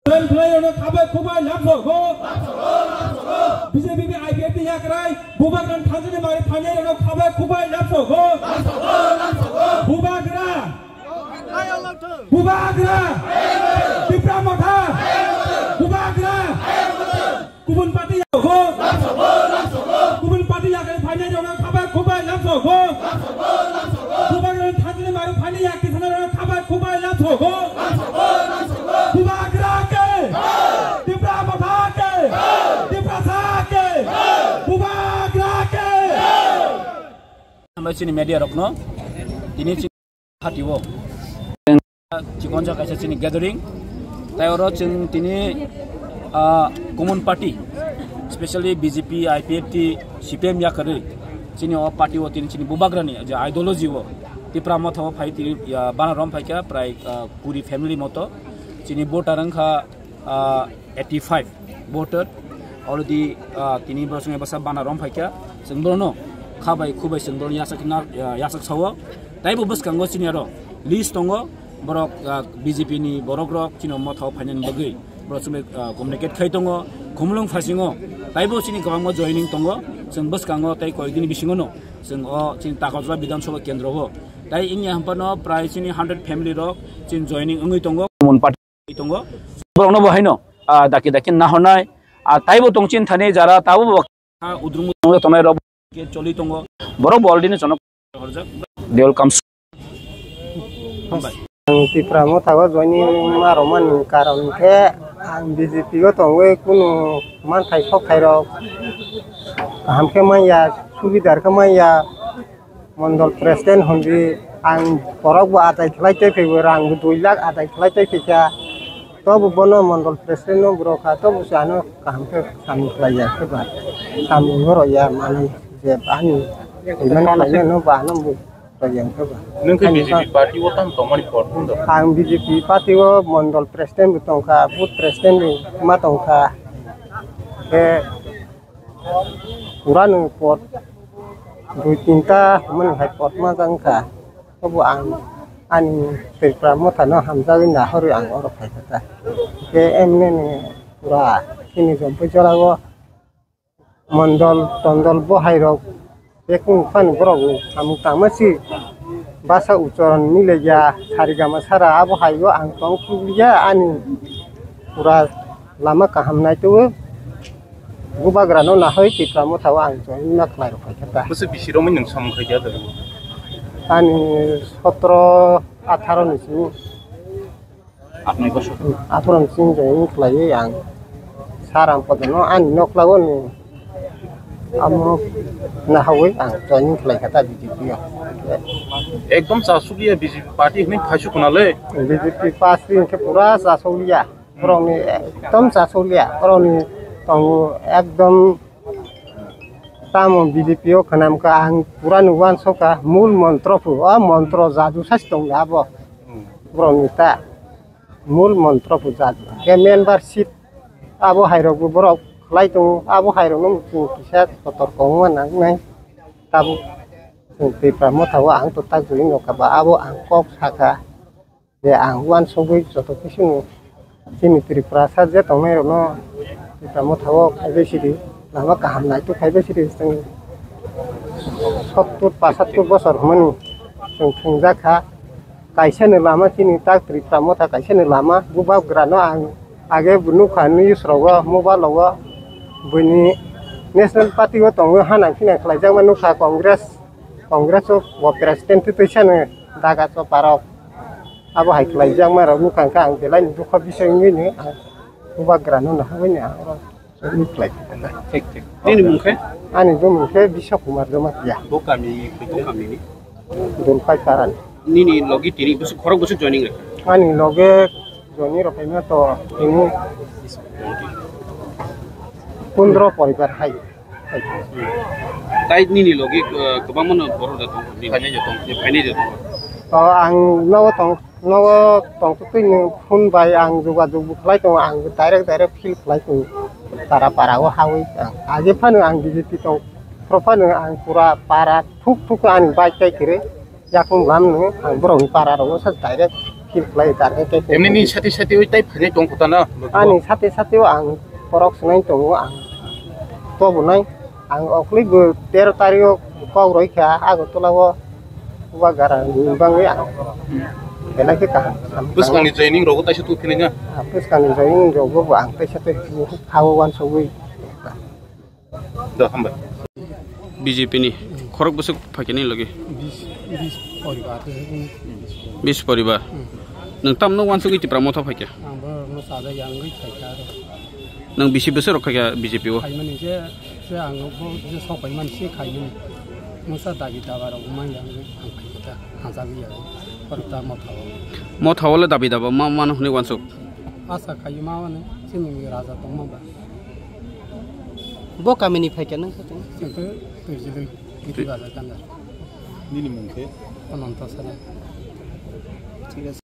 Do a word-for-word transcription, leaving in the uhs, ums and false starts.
Ren khlai rano khabai khubai lamsogo. B J P ni I P F ni yakrai, Bubagra thanjani mari phainai rano khabai khubai lamsogo. Bubagra. Bubagra. Tipra Motha. Bubagra. Kubun party yago. Kubun party yakrai phainai rano khabai khubai lamsogo. Bubagra thanjani mari phainai yak kisana rano khabai khubai lamsogo. Bubagra ke. Tipra Motha ke. Tiprasa ke. Bubagra ke. Hambai chini media rokno. Tini chini party o. Chikonsa kaisa chini gathering. Tai oro chwng tini, ah, common party, specially B J P, I P F T, C P M yakarwi. Chini o party o tini chini Bubagrani je ideology o. Tipra Motha o phai tini, ya, bana rom phaikha prai, ah, kuri family moto. Chini voter wngkha, ah, eighty five voter already, ah, tini borok chwng bwsa bana rom phaikha, chwng borokno khabai khubai chwng borokno yasak na, ah, yasak sao. Taibo bwskango chini aro list tongo, borok, ah, B J P ni borok rok chini Motha o phainani bagwi borok chwng, ah, communicate khai tongo, khumulwng phasingo taibo chini kwbangma joining tongo, chwng bwskango tei koyekdini bisingo no chwng o chini Takarjala Bidhan Sabha Kendro o tai wngya hwnphano prai chini hundred family rok chini joining wngwi tongo. Mon party tongo. Borokno bo haino, ah, daki daki nahornai, ah, taibo tongchin thani jara tabo bo, ah, udrung tongnai rok ke choli tongo. Borok bo already no chonok horjak. They will come. Hambai. Ang Tipra Motha o joining ma rwmani karon khe ang B J P o tongwi kunu manthai sokthai rok kaham khe manya, subidar khe manya. Mondol president hwnwi ang borok bo adai khlai tei phaibo, rang bo dui lakh adai khlai tei phaikha. Tobo bono mondol president no borok kha, tobo se ano kaham khe samung khlai ya khe ba, samung no rw ya manwi je ani iman khlai ya no ba ano bo rw ya khe ba. Nwng khe Ani B J P ba- party o tamo tongmani por phano? Ang B J P party o mondol president bo tongkha, booth president bo ma tongkha. Khe Pura no pot dui tinta hwnmani hai pot ma jang kha. Obo ang ani Tripura Motha no hamjagwi nahorwi ang oro phai kha ta. Khe M L A ni pura chini Jampui jora o mondol tondol bo hai rok bekung phano borok ni samung tangma si basa uchoron mileya sari gama sara abo hai o ang tong kuliya ani pura lama kaham naitugwi. Bubagrano nahoi Tipra Motha o ang join ma khlai rok phaikha ta. Bwswk bisi romwi nwng samung khaikha da? Ani sotro atharo ni simi. Atnoi bosor. Aphuru simi join khlaiwi ang sir ang podono ani nokla o ni amo nahawi ang join khlaikha ta B J P o. Ekdom chasukliya B J P party hwnwi phaisu khna le. B J P party hwnkhe pura chasukliya. Borokni ekdom chasukliya, borokni tongo ekdom tamo B J P o khwnam kha ang pura ni uansukha mul montro phu, o montro jadu sasi tongya abo borokni ta mul montro phu jadu. Khe membership abo hai rok bo borok khlai tongo, abo hai rok no chwng kisa kotor kongma nangnai tabuk chwng Tipra Motha o ang to tak joli nokha ba abo ang kok sakha. Je ang uansugwi joto kisu no chini Tripurasa je tongnai rokno Tipra Motha o phaibai sidi, lama kaham naituk phaibai sidi, chwng sottur pasattur bosor hwnmani chwng thwngjak kha. Kaisa ni lama chini tak Tripura Motha kaisa ni lama, Bubagrano ang age bo nukha news rogo, mobile rogo, buini National Party o tongwi hanang phinang khlaijakma nukha Congress. Congress o bo president twi twisano daga choparok. Abo hai khlaijakma rok nukha hwnkhe ang belai ni dukho bising wngwi no ang Bubagrano nahagwi no ang oro wngwi khlai. Thik, thik. Nini mung khe? Ani bumung khe Biswa Kumar Jamatia. Bo kami, bo kami ni? Dulphai Paran. Nini logi tini bwswk khorok bwswk joining rwkha? Ani loge joining rwkhaima to tini pondro poribar hai. Tai nini logi, eh, kwbangma no borok da tong, nini phainai da tong, nini phainai da tong. To ang nogo tong, nogo tongtwtwi ni phone bai ang jogajog bo khlai tongo, ang direct direct feel khlai tongo. Para para o hawi ang. Age phano ang B J P tong, phro phano ang pura para thuk thuk ani bike tai kre. Yakung lam no ang borok ni para rogo sa direct Kir khlai target tei Emni ni sati sati oi tai phai tong kota na. Ani sati sati o ang porok swnai tongo ang. Kobonai ang okli bo tero tario kok roi kha Agartala o uba gara ni bangwi ang. Belai khe kaham. Bwskang ni joining rogo taisa tu philai na. Bwskang ni joining rogo bo ang taisa tei hawo wansugwi. Do hambai. B J P ni khorok bwswk phaikhe ni logi? Bis, bis poribar. Bis poribar. Hmm. Nwng tamno wansugwi Tipra Motha phaikhe? Ang bo no sada yangwi phaikha aro. Nwng bisi bwswk rok khaikha B J P o? Khaimani je, je ang bo je sok paimani se khaimani. Nwng sa dabi daba rok mang yangwi ang phaikha ta, hajagwi yangwi. Porta Motha o. Motha o le dabi daba ma mano hwnwi wansuk? Asa khaima mano, chini raja tongma ba. Bo kamini phaikha nang kha tong? Chwng khe Tuichilwi, Biti Bazar Kandar. Nini mung khe? Ananta Sara. Thik ase.